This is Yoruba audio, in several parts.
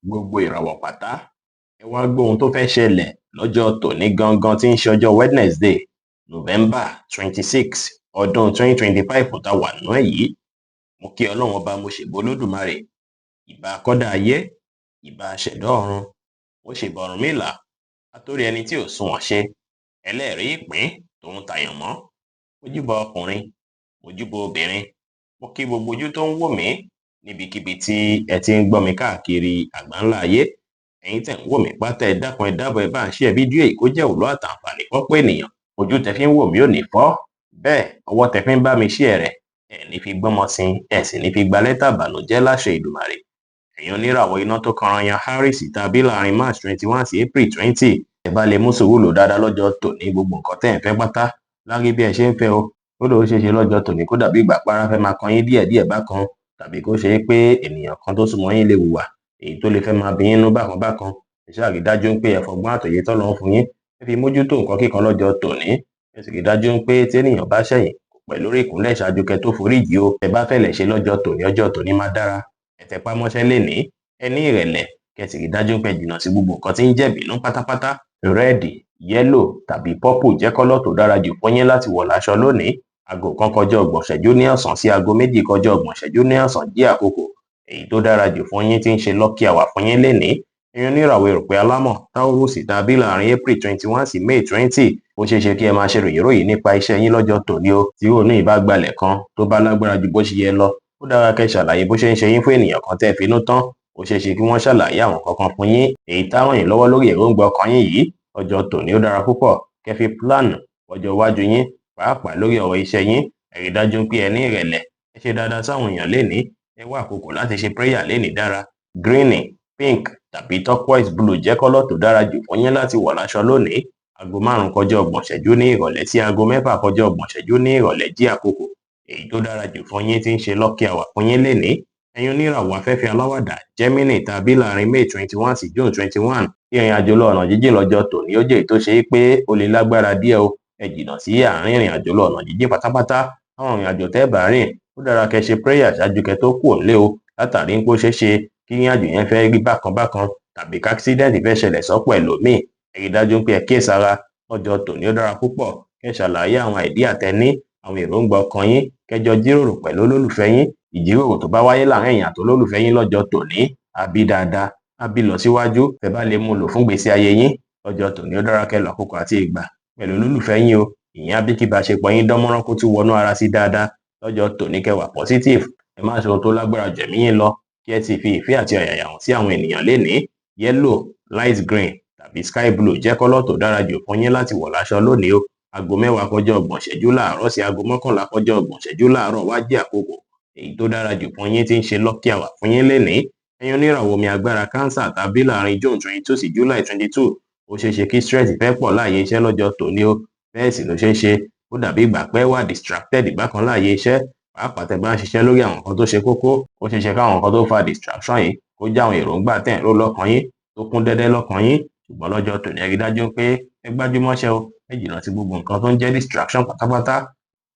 Gbogbo ìràwọ̀ pátá, ẹ wá gbọ́ ohun tó fẹ́ ṣẹlẹ̀ lọ́jọ́ tòní gangan tí ń ṣe ọjọ́ Wednesday, November 26, ọdún 2025 tá a wà nínú ẹ̀ yìí. Mo kí Ọlọ́run Ọba, mo ṣèbà Olódùmarè, ìbà akọ́dá ayé, ìbà aṣẹ̀dá ọ̀run, mo ṣèbà Ọ̀rúnmìlà, atórí ẹni tí ò sunwọ̀n ṣe, ẹlẹ́rìí ìpín tòun tàyànmọ́. Mo júbà ọkùnrin, mo júbà obìnrin, mo kí gbogbo ojú tó ń wò mí níbikíbi tí ẹ ti ń gbọ́ mi káàkiri àgbáńlá ayé. Ẹ̀yin tẹ̀ ń wò mí pátá, ẹ dákun, ẹ dábọ̀, ẹ bá ń share fídíò yìí kó jẹ́ òwúlò àtàǹfààní fọ́pọ̀ ènìyàn. Ojú tẹ fi ń wò mí ò ní fọ́, bẹ́ẹ̀ ọwọ́ tẹ fi ń bá mi share rẹ̀, ẹ ní fi gbọ́mọ sin, ẹ sì ní fi gba lẹ́tà ìbànújẹ́ láṣẹ Èdùmàrè. Ẹ̀yin oníràwọ̀ iná tó kanran yan Aries tàbí láàrin March 21 sí April 20, ẹ bá lè mú sùúrù lò dáadáa lọ́jọ́ tòní, gbogbo nǹkan tẹ́ ẹ̀ ń fẹ́ pátá lárí bí ẹ ṣe ń fẹ́ o. Kódà ó ṣeé ṣe lọ́jọ́ tòní kó dàbí ìgbà párá fẹ́ máa kan yín díẹ̀díẹ̀ bákan, tàbí kó ṣe é pé ènìyàn kan tó súnmọ́ yín lè hùwà èyí tó lè fẹ́ máa bí yín nú bákan bákan. Ẹ ṣáà rí dájú pé ẹ fọgbọ́n àtòye tọ́lọ́run fún yín, ẹ fi mójútó nǹkan kíkan lọ́jọ́ tòní. Ẹ sì rí dájú pé ténìyàn bá ṣẹ̀yìn kò pẹ́ lórí ìkúnlẹ̀ ṣáájú kẹ́ tó foríjì o. Ẹ bá fẹ̀lẹ̀ ṣe lọ́jọ́ tòní, ọjọ́ tòní máa dára. Ẹ tẹpá mọ́ṣẹ́ lénìí, ẹ ní ìrẹ̀lẹ̀, kẹ́ sì rí dájú pé jìnnà sí gbogbo nǹkan tí ń jẹ́ ìbínú pátápátá. Red, yellow tàbí purple jẹ́ colour tó dára jù fún yín láti wọ̀ láṣọ lónìí. 1:30 ní ọ̀sán sí 2:30 ní ọ̀sán jẹ́ àkókò èyí tó dára jù fún yín tí ń ṣe lucky hour fún yín lénìí. Ẹ̀yin oníràwọ̀ erùpẹ̀ alámọ̀ Taurus tàbí láàrin April 21 sí May 20, ó ṣeé ṣe kí ẹ máa ṣe ròyìnròyìn nípa iṣẹ́ yín lọ́jọ́ tòní o. Tí ìrònú yìí bá gbalẹ̀ kan tó bá lágbára ju bó ṣe yẹ lọ, ó dára kẹ́ ṣàlàyé bó ṣe ń ṣe yín fún ènìyàn kan tẹ́ ẹ finú tán. Ó ṣeé ṣe kí wọ́n ṣàlàyé àwọn kankan fún yín èyí tá ràn yín lọ́wọ́ lórí èròǹgbà ọkàn yín yìí. Ọjọ́ tòní ó dára púpọ̀ kẹ́ fi plan ọjọ́ iwájú yín, pàápàá lórí ọ̀rọ̀ iṣẹ́ yín. Ẹ rí dájú pé ẹ ní ìrẹ̀lẹ̀, ẹ ṣe dáadáa sáwọn èèyàn lénìí, ẹ wá àkókò láti ṣe prayer lénìí dára. Green, pink tàbí turquoise blue jẹ́ colour tó dára jù fún yín láti wọ̀ láṣọ lónìí. 5:30 ní ìrọ̀lẹ́ sí 5:35 ní ìrọ̀lẹ́ jẹ́ àkókò èyí tó dára jù fún yín tí ń ṣe lucky hour fún yín lénìí. Ẹ̀yin oníràwọ̀ afẹ́fẹ́ aláwàdà Gemini tàbí láàrin May 21 sí June 21, ìrìn àjò lọ ọ̀nà jíjìn lọ́jọ́ tòní ó jẹ́ èyí tó ṣe é pé ó lè lágbára díẹ̀ o. Ẹ jìnnà sí àárín ìrìn àjò lọ ọ̀nà jíjìn pátápátá. Àwọn ìrìn àjò tẹ́ bá rìn, ó dára kẹ́ ṣe prayer ṣáájú kẹ́ tó kúrò nílé o, látàrí pé ó ṣeé ṣe kí ìrìn àjò yẹn fẹ́ rí bákan bákan tàbí kákísídẹ̀ǹtì fẹ́ ṣẹlẹ̀ sọ́pọ̀ ẹlòmíì. Ẹ rí dájú pé ẹ kíyèsára. Lọ́jọ́ tòní ó dára púpọ̀ kẹ́ ṣàlàyé àwọn idea tẹ́ ní, àwọn èròǹgbà ọkàn yín, kẹ́ jọ jíròrò pẹ̀lú olólùfẹ́ yín. Ìjíròrò tó bá wáyé láàrin ẹ̀yin àti olólùfẹ́ yín lọ́jọ́ tòní á bí dáadáa, á bí lọ síwájú tẹ́ bá lè mú lò fún ìgbésí ayé yín. Lọ́jọ́ tòní ó dára kẹ́ lò àkókò àti ìgbà pẹ̀lú olólùfẹ́ yín o. Ìyẹn á bí kí ìbáṣepọ̀ yín dán mọ́rán kó tún wọnú ara sí dáadáa. Lọ́jọ́ tòní kẹ́ wà positive, ẹ má ṣe ohun tó lágbára jù ẹ̀mí yín lọ, kí ẹ sì fi ìfẹ́ àti ọ̀yàyà hàn sí àwọn ènìyàn lénìí. Yellow, light green tàbí sky blue jẹ́ colour tó dára jù fún yín láti wọ̀ láṣọ lónìí o. 10:30 láàárọ̀ sí 10:31 láàárọ̀ wá jẹ́ àkókò èyí tó dára jù fún yín tí ń ṣe lucky hour fún yín lénìí. Ẹ̀yin oníràwọ̀ omi agbára Cancer tàbí láàrin June 22 sí July 22, ó ṣeé ṣe kí stress fẹ́ pọ̀ láàyè iṣẹ́ lọ́jọ́ tòní o. Bẹ́ẹ̀ sì ló ṣeé ṣe ó dàbí ìgbà pé wà distracted bákan láàyè iṣẹ́, pàápàá tẹ́ bá ń ṣiṣẹ́ lórí àwọn nǹkan tó ṣe kókó. Ó ṣeé ṣe káwọn nǹkan tó fa distraction yìí kó jẹ́ àwọn èròǹgbà tẹ́ ń rò lọ́kàn yín tó kún dẹ́dẹ́ lọ́kàn yín. Ṣùgbọ́n lọ́jọ́ tòní, ẹ rí dájú pé ẹ gbájúmọ́ṣẹ́ o, ẹ jìnnà sí gbogbo nǹkan tó ń jẹ́ distraction pátápátá.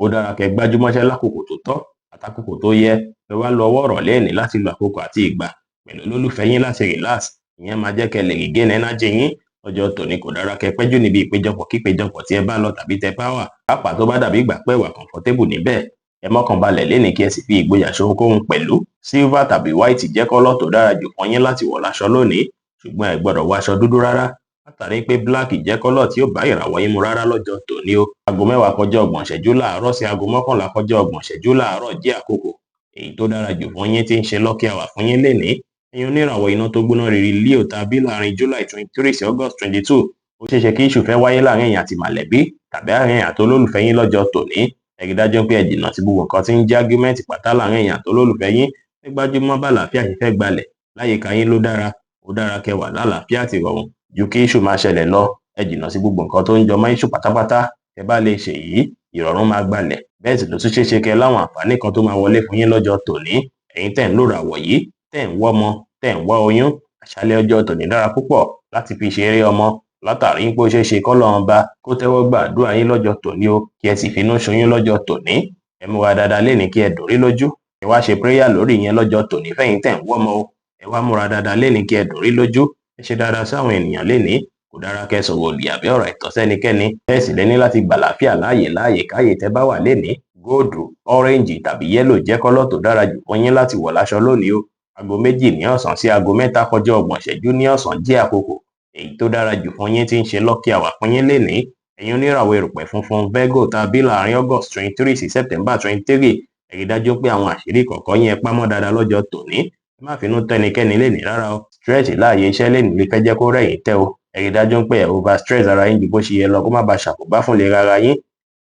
Ó dára kẹ́ gbájúmọ́ṣẹ́ lákòókò tó tọ́ àtàkókò tó yẹ. Ẹ wá lo ọwọ́ ìrọ̀lẹ́ ẹ̀ní láti lo àkókò àti ìgbà pẹ̀lú olólùfẹ́ yín láti relax. Ìyẹn máa jẹ́ kẹ́ lè regain energy yín. Lọ́jọ́ tòní kò dára kẹ́ pẹ́ jù níbi ìpéjọpọ̀ kípéjọpọ̀ tí ẹ bá lọ tàbí tẹ́ bá wà, pàápàá tó bá dàbí ìgbà pé wà comfortable níbẹ̀. Ẹ mọ́kàn balẹ̀ lénìí kí ẹ sì fi ìgboyà ṣe ohunkóhun pẹ̀lú. Silver tàbí white jẹ́ colour tó dára jù fún yín láti wọ̀ láṣọ lónìí, ṣùgbọ́n ẹ gbọ́dọ̀ wọ aṣọ dúdú rárá, látàrí pé black jẹ́ colour tí ò bá ìràwọ̀ yín mu rárá lọ́jọ́ tòní o. 10:30 láàárọ̀ sí 10:31 láàárọ̀ jẹ́ àkókò èyí tó dára jù fún yín tí ń ṣe lucky hour fún yín lénìí. Ẹ̀yin oníràwọ̀ iná tó gbóná riri Leo tàbí láàrin July 23 sí August 22, ó ṣeé ṣe kí issue fẹ́ wáyé láàrin ẹ̀yin àti màlẹ́bí tàbí àárín ẹ̀yin àti olólùfẹ́ yín lọ́jọ́ tòní. Ẹ rí dájú pé ẹ jìnnà sí gbogbo nǹkan tí ń jẹ́ argument pátá láàrin ẹ̀yin àti olólùfẹ́ yín. Ẹ gbájúmọ́ bá àlàáfíà ṣe fẹ́ gbalẹ̀ láyìíká yín ló dára. Ó dára kẹ́ wà lálàáfíà àti ìrọ̀rùn ju kí issue máa ṣẹlẹ̀ lọ. Ẹ jìnnà sí gbogbo nǹkan tó ń jọmọ́ issue pátápátá. Ẹ bá lè ṣe èyí, ìrọ̀rùn máa gbalẹ̀. Bẹ́ẹ̀ sì ló tún ṣeé ṣe kẹ́ láwọn àǹfààní kan tó máa wọlé fún yín lọ́jọ́ tòní. Ẹ̀yin tẹ́ ń lòràwọ̀ yìí, tẹ́ ń wọ́mọ, tẹ́ ń wá oyún, àṣálẹ́ ọjọ́ tòní dára púpọ̀ láti fi ṣeré ọmọ, látàrí pé ó ṣeé ṣe kọ́lọ́run Ọba kó tẹ́wọ́ gbàdúrà yín lọ́jọ́ tòní o, kí ẹ sì finú ṣoyún lọ́jọ́ tòní. Ẹ múra dáadáa lénìí kí ẹ dùn rí lójú. Ẹ wá ṣe prayer lórí ìyẹn lọ́jọ́ tòní fẹ́yìn tẹ̀ ń wọ́mọ o. Ẹ wá múra dáadáa lénìí kí ẹ dùn rí lójú. Ẹ ṣe dáadáa sáwọn ènìyàn lénìí. Kò dára kẹ́ sọ̀rọ̀ òdì àbí ọ̀rọ̀ àìtọ́ sẹ́nikẹ́ni. Bẹ́ẹ̀ sì lẹ ní láti gbàlàáfíà láàyè láàyè káyè tẹ́ bá wà lénìí. Góòdù, ọ́rẹ́ǹjì tàbí yẹ́lò jẹ́ colour tó dára jù fún yín láti wọ̀ láṣọ lónìí o. Aago 2 ní ọ̀sán sí aago 3:30 ní ọ̀sán jẹ́ àkókò èyí tó dára jù fún yín tí ń ṣe lucky hour fún yín lénìí. Ẹ̀yin oníràwọ̀ erùpẹ̀ funfun Virgo tàbí láàrin August 23 sí September 23, ẹ rí dájú pé àwọn àṣírí kọ̀ọ̀kan yín ẹ pamọ́ dáadáa lọ́jọ́ tòní. Ẹ má finú tẹ́nikẹ́ni lénìí rárá o. Stress láàyè iṣẹ́ lénìí lè fẹ́ jẹ́ kó rẹ̀ yín tẹ́ o. Ẹ rí dájú pé ẹ over stress ara yín ju bó ṣe yẹ lọ kó má ba ṣàkóbá fún ìlera ara yín.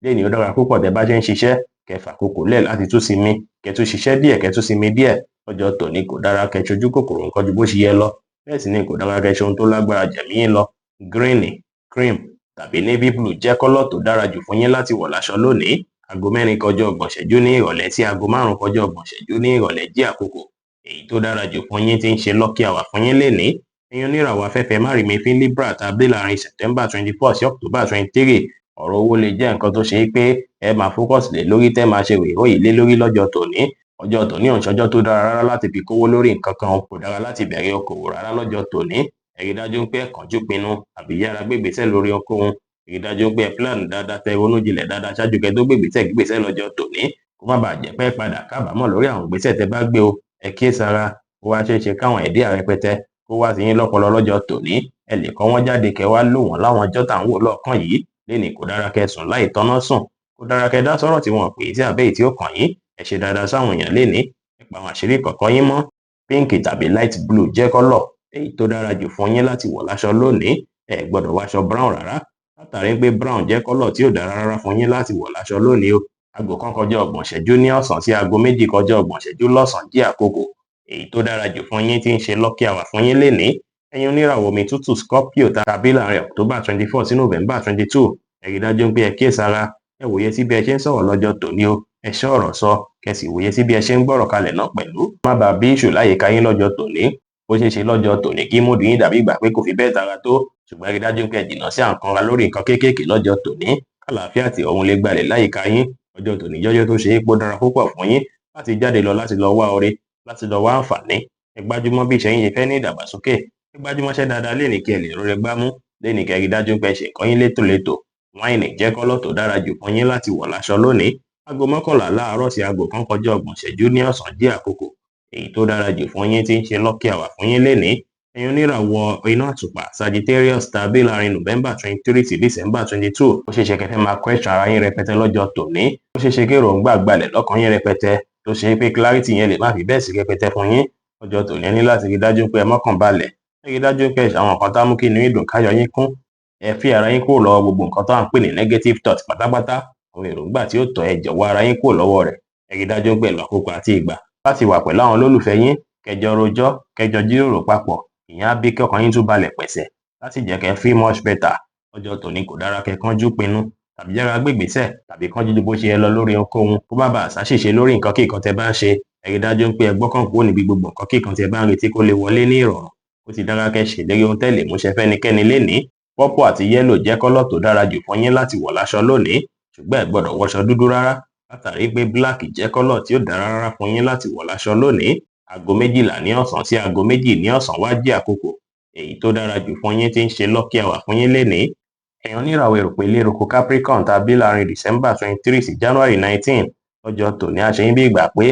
Lénìí, ó dára púpọ̀ tẹ́ bá ṣe ń ṣiṣẹ́, kẹ́ fàkókò lẹ̀ láti tún sinmi, kẹ́ tún ṣiṣẹ́ díẹ̀, kẹ́ tún sinmi díẹ̀. Lọ́jọ́ tòní, kò dára kẹ́ ṣojú kòkòrò nǹkan ju bó ṣe yẹ lọ. Bẹ́ẹ̀ sì ni kò dára kẹ́ ṣe ohun tó lágbára jẹ̀mí yín lọ. Green, cream tàbí navy blue jẹ́ colour tó dára jù fún yín láti wọ̀ láṣọ lónìí. Aago 4:30 ní ìrọ̀lẹ́ sí aago 5:30 ní ìrọ̀lẹ́ jẹ́ àkókò èyí tó dára jù fún yín tí ń ṣe lucky hour fún yín lénìí. Ẹ̀yin oníràwọ̀ afẹ́fẹ́ márìmífín Libra tàbí láàrin September 24 sí October 23, ọ̀rọ̀ owó lè jẹ́ nǹkan tó ṣe é pé ẹ máa focus lé lórí tẹ́ máa ṣe ròyìnròyìn lé lórí lọ́jọ́ tòní. Ọjọ́ tòní ò ń ṣọjọ́ tó dára rárá láti fi kówó lórí nǹkan kan. Kò dára láti bẹ̀rẹ̀ okòwò rárá lọ́jọ́ tòní. Ẹ rí dájú pé ẹ kánjú pinnu àbí yára gbégbèsẹ̀ lórí ohunkóhun. Ẹ rí dájú pé ẹ plan dáadáa, tẹ ronú jinlẹ̀ dáadáa ṣáájú kẹ́ tó gbégbèsẹ̀ gbégbèsẹ̀ lọ́jọ́ tòní, kó má bàa jẹ́ pé padà kábàámọ̀ lórí àwọn ìgbésẹ̀ tẹ́ bá gbé o. Ẹ kíyèsára, ó wá ṣeé ṣe káwọn idea rẹpẹtẹ kó wá sí yín lọ́pọlọ lọ́jọ́ tòní. Ẹ lè kọ́ wọ́n jáde kẹ́ wá lò wọ́n láwọn ọjọ́ tá à ń wò lọ́ọ̀kan yìí. Lénìí, kò dára kẹ́ sùn láì tọ́ná sùn. Kò dára kẹ́ dá sọ́rọ̀ tí wọ́n pè é sí àbẹ́ èyí tí ó kàn yín. Ẹ ṣe dáadáa sáwọn èèyàn lénìí. Ẹ pa àwọn àṣírí kọ̀ọ̀kan yín mọ́. Pink tàbí light blue jẹ́ colour èyí tó dára jù fún yín láti wọ̀ láṣọ lónìí. Ẹ gbọ́dọ̀ wọṣọ brown rárá, látàrí pé brown jẹ́ colour tí ò dára rárá fún yín láti wọ̀ láṣọ lónìí o. Aago 1:30 ní ọ̀sán sí aago 2:30 lọ́sàn-án jẹ́ àkókò èyí tó dára jù fún yín tí ń ṣe lucky hour fún yín lénìí. Ẹ̀yin oníràwọ̀ omi tútù Scorpio tàbí láàrin October 24 sí November 22, ẹ rí dájú pé ẹ kíyèsára, ẹ wòye sí bí ẹ ṣe ń sọ̀rọ̀ lọ́jọ́ tòní o. Ẹ ṣọ́ ọ̀rọ̀ sọ, kẹ́ sì wòye sí bí ẹ ṣe ń gbọ́rọ̀ kalẹ̀ náà pẹ̀lú. Má bàa bí issue láyìíká yín lọ́jọ́ tòní. Ó ṣeé ṣe lọ́jọ́ tòní kí mood yín dàbí ìgbà pé kò fi bẹ́ẹ̀ tara tó, ṣùgbọ́n ẹ rí dájú pé ẹ jìnnà sí à ń kanra lórí nǹkan kéékèèké lọ́jọ́ tòní, kàlàáfíà tí ọ̀hún lè gbalẹ̀ láyìíká yín. Ọjọ́ tòní jọ́jọ́ tó ṣe é pé ó dára púpọ̀ fún yín láti jáde lọ, láti lọ wá oore, láti lọ wá àǹfààní. Ẹ gbájúmọ́ bí iṣẹ́ yín ṣe fẹ́ ní ìdàgbàsókè. Ẹ gbájúmọ́ iṣẹ́ dáadáa lénìí kí ẹ lè róore gbámú. Lénìí, kẹ́ rí dájú pé ẹ ṣe nǹkan yín létòlétò. Wine jẹ́ colour tó dára jù fún yín láti wọ̀ láṣọ lónìí. Aago 11 láàárọ̀ sí aago 1:30 ní ọ̀sán jẹ́ àkókò èyí tó dára jù fún yín tí ń ṣe lucky hour fún yín lénìí. Ẹ̀yin oníràwọ̀ iná àtùpà Sagittarius tàbí láàrin November 23 sí December 22, ó ṣeé ṣe kẹ́ fẹ́ máa question ara yín rẹpẹtẹ lọ́jọ́ tòní. Ó ṣeé ṣe kí èròǹgbà gbalẹ̀ lọ́kàn yín rẹpẹtẹ, tó ṣe pé clarity yẹn lè má fi bẹ́ẹ̀ sí rẹpẹtẹ fún yín lọ́jọ́ tòní. Ẹ ní láti rí dájú pé ẹ mọ́kàn balẹ̀. Ẹ rí dájú pé ẹ ṣe àwọn nǹkan tá mú kí inú yín dùn, káyọ̀ yín kún. Ẹ fi ara yín kúrò lọ́wọ́ gbogbo nǹkan tó à ń pè ní negative thought pátápátá. Àwọn èròǹgbà tí ó tọ́, ẹ jọ̀wọ́ ara yín kúrò lọ́wọ́ rẹ̀. Ẹ rí dájú pé ẹ lo àkókò àti ìgbà láti wà pẹ̀lú àwọn olólùfẹ́ yín, kẹjọ rojọ́, kẹjọ jíròrò papọ̀. Ìyẹn á bí kí ọkàn yín tún balẹ̀ pẹ̀sẹ̀ láti jẹ́ kẹ́ feel much better. Lọ́jọ́ tòní, kò dára kẹ́ kánjú pinnu tàbí yára gbégbèsẹ̀ tàbí kánjú ju bó ṣe yẹ lọ lórí ohunkóhun, kó má bàa ṣàṣìṣe lórí nǹkan kíkan tẹ́ bá ń ṣe. Ẹ rí dájú pé ẹ gbọ́kàn kúrò níbi gbogbo nǹkan kíkan tẹ́ bá ń retí kó lè wọlé ní ìrọ̀rùn. Ó ti dára kẹ́ ṣèlérí ohun tẹ́ lè múṣẹ fẹ́nikẹ́ni lénìí. Purple àti yellow jẹ́ colour tó dára jù fún yín láti wọ̀ láṣọ lónìí, ṣùgbọ́n ẹ gbọ́dọ̀ wọṣọ dúdú rárá, látàrí pé black jẹ́ colour tí ó dára rárá fún yín láti wọ̀ láṣọ lónìí. Aago 12 ní ọ̀sán sí aago 2 ní ọ̀sán wá jẹ́ àkókò èyí tó dára jù fún yín tí ń ṣe lucky hour fún yín lénìí. Ẹ̀yin oníràwọ̀ erùpẹ̀ eléruku Capricorn tàbí láàrin December 23 sí January 19, lọ́jọ́ tòní, a ṣe yín bí ìgbà pé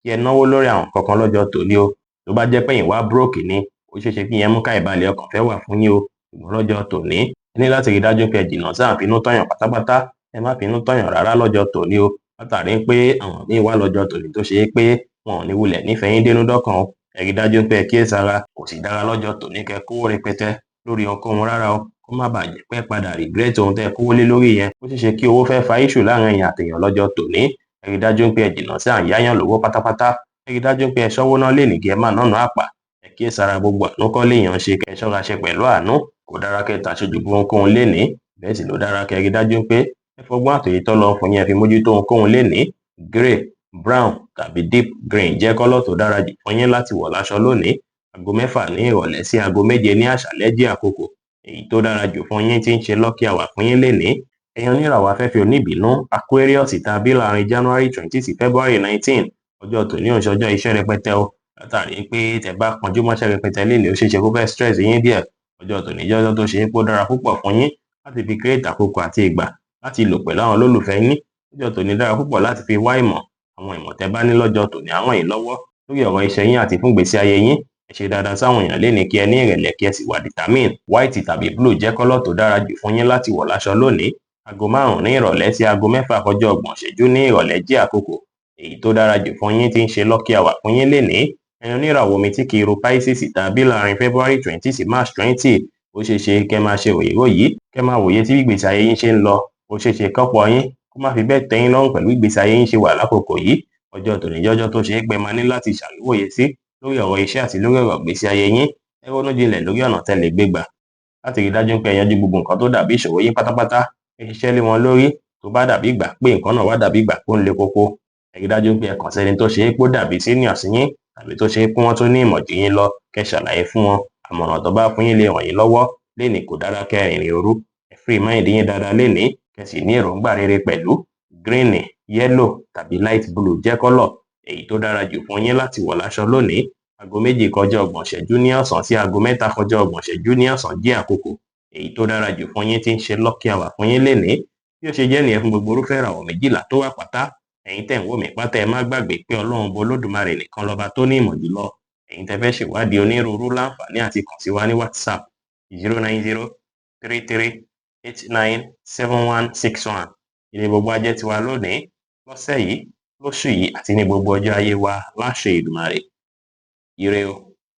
kí ẹ náwó lórí àwọn nǹkan kan lọ́jọ́ tòní o. Tó bá jẹ́ pé ẹ̀yin wá broke ni, ó ṣeé ṣe kí ìyẹn mú ká ìbalẹ̀ ọkàn fẹ́ wà fún yín o. Ṣùgbọ́n lọ́jọ́ tòní, ẹ ní láti rí dájú pé ẹ jìnnà sí à ń finú tọ̀yàn pátápátá. Ẹ má finú tọ̀yàn rárá lọ́jọ́ tòní o, látàrí pé àwọn míì wà lọ́jọ́ tòní tó ṣe é pé wọn ò ní wulẹ̀ nífẹ̀ẹ́ yín dénú dọ́kàn o. Ẹ rí dájú pé ẹ kíyèsára. Kò sì dára lọ́jọ́ tòní kẹ́ kówó rẹpẹtẹ lórí ohunkóhun rárá o, kó má bàa jẹ́ pé ẹ padà regret ohun tẹ́ kówó lé lórí yẹn. Ó ṣeé ṣe kí owó fẹ́ fa issue láàrin ẹ̀yin àtèèyàn lọ́jọ́ tòní. Ẹ rí dájú pé ẹ jìnnà sí à ń yáyàn lówó pátápátá. Ẹ rí dájú pé ẹ ṣọ́wó ná lénìí kí ẹ má nánà àpà. Ẹ kíyèsára, gbogbo àánú kọ́ léèyàn ṣe, kẹ́ ẹ ṣọ́ra ṣe pẹ̀lú àánú. Kò dára kẹ́ tàṣejù bó ohunkóhun lénìí. Bẹ́ẹ̀ sì ló dára kẹ́ rí dájú pé ẹ fọgbọ́n àtòyè tọ́lọ́run fún yín, ẹ fi mójútó ohunkóhun lénìí. Grey, brown tàbí deep green jẹ́ colour tó dára jù fún yín láti wọ̀ láṣọ lónìí. Aago 6 ní ìrọ̀lẹ́ sí aago 7 ní àṣálẹ́ jẹ́ àkókò èyí tó dára jù fún yín tí ń ṣe lucky hour fún yín lénìí. Ẹ̀yin oníràwọ̀ afẹ́fẹ́ oníbínú Aquarius tàbí láàrin January 20 sí February 19, ọjọ́ tòní ò ń ṣọjọ́ iṣẹ́ rẹpẹtẹ o. Látàrí pé tẹ́ bá kanjú mọ́ṣẹ́ rẹpẹtẹ lénìí, ó ṣeé ṣe kó fẹ́ stress yín díẹ̀. Ọjọ́ tòní jẹ́ ọjọ́ tó ṣe é pé ó dára púpọ̀ fún yín láti fi create àkókò àti ìgbà láti lò pẹ̀lú àwọn olólùfẹ́ yín. Ọjọ́ tòní dára púpọ̀ láti fi wá ìmọ̀. Àwọn ìmọ̀ tẹ́ bá ní lọ́jọ́ tòní á ràn yín lọ́wọ́ lórí ọ̀rọ̀ iṣẹ́ yín àti fún ìgbésí ayé yín. Ẹ ṣe dáadáa sáwọn èèyàn lénìí, kí ẹ ní ìrẹ̀lẹ̀, kí ẹ sì wà determined. White tàbí blue jẹ́ colour tó dára jù fún yín láti wọ̀ láṣọ lónìí. Aago 5 ní ìrọ̀lẹ́ sí aago 5:30 ní ìrọ̀lẹ́ jẹ́ àkókò èyí tó dára jù fún yín, tí ń ṣe lucky hour fún yín lénìí. Ẹni oníràwọ̀ omi tí kì í ro Pisces tàbí láàrin February 20 sí March 20, ó ṣeé ṣe kẹ́ máa ṣe ròyìnròyìí, kẹ́ máa wòye tí ìgbésí ayé yín ṣe ń lọ. Ó ṣeé ṣe kọ́pọ̀ yín kó má fi bẹ́ẹ̀ tẹ́ yín lọ́rùn pẹ̀lú ìgbésí ayé yín ṣe wà lákòókò yìí. Ọjọ́ tòní jẹ́ ọjọ́ tó ṣe é pé máa ní láti ṣàríwòye sí lórí ọ̀rọ̀ iṣẹ́ àti lórí ọ̀rọ̀ ìgbésí ayé yín. Ẹ ronú jinlẹ̀ lórí ọ̀nà tẹ́ lè gbé gbà láti rí dájú pé ẹ yanjú gbogbo nǹkan tó dàbí ìṣòro yín pátápátá. Ẹ ṣiṣẹ́ lé wọn lórí. Tó bá dàbí ìgbà pé nǹkan náà wá dàbí ìgbà pé ó ń le koko, ẹ rí dájú pé ẹ kàn sẹ́ni tó ṣe é pé ó dàbí senior sí yín tàbí tó ṣe é pé wọ́n tún ní ìmọ̀ jù yín lọ, kẹ́ ṣàlàyé fún wọn. Àmọ̀ràn tó bá fún yín lè ràn yín lọ́wọ́. Lénìí, kò dára kẹ́ rìnrìn òru. Ẹ free mind yín dáadáa lénìí, kẹ́ sì ní èròǹgbà rere pẹ̀lú. Green, yellow tàbí light blue jẹ́ colour èyí tó dára jù fún yín láti wọ̀ láṣọ lónìí. Aago 2:30 ní ọ̀sán sí aago 3:30 ní ọ̀sán jẹ́ àkókò èyí tó dára jù fún yín, tí ń ṣe lucky hour fún yín lénìí. Bí ó ṣe jẹ́ nìyẹn fún gbogbo irúfẹ́ ìràwọ̀ 12 tó wà pátá. Ẹ̀yin tẹ́ ń wò mí pátá, ẹ má gbàgbé pé Ọlọ́run Ọba Olódùmarè nìkan lọ́ba tó ní ìmọ̀ jùlọ. Ẹ̀yin tẹ́ fẹ́ ṣèwádìí onírúurú, láǹfààní àti kàn sí wa ní WhatsApp, 09033897161. Ire gbogbo á jẹ́ tiwa lónìí, lọ́sẹ̀ yìí, lóṣù yìí àti ní gbogbo ọjọ́ ayé wa láṣẹ Èdùmàrè. Ire o.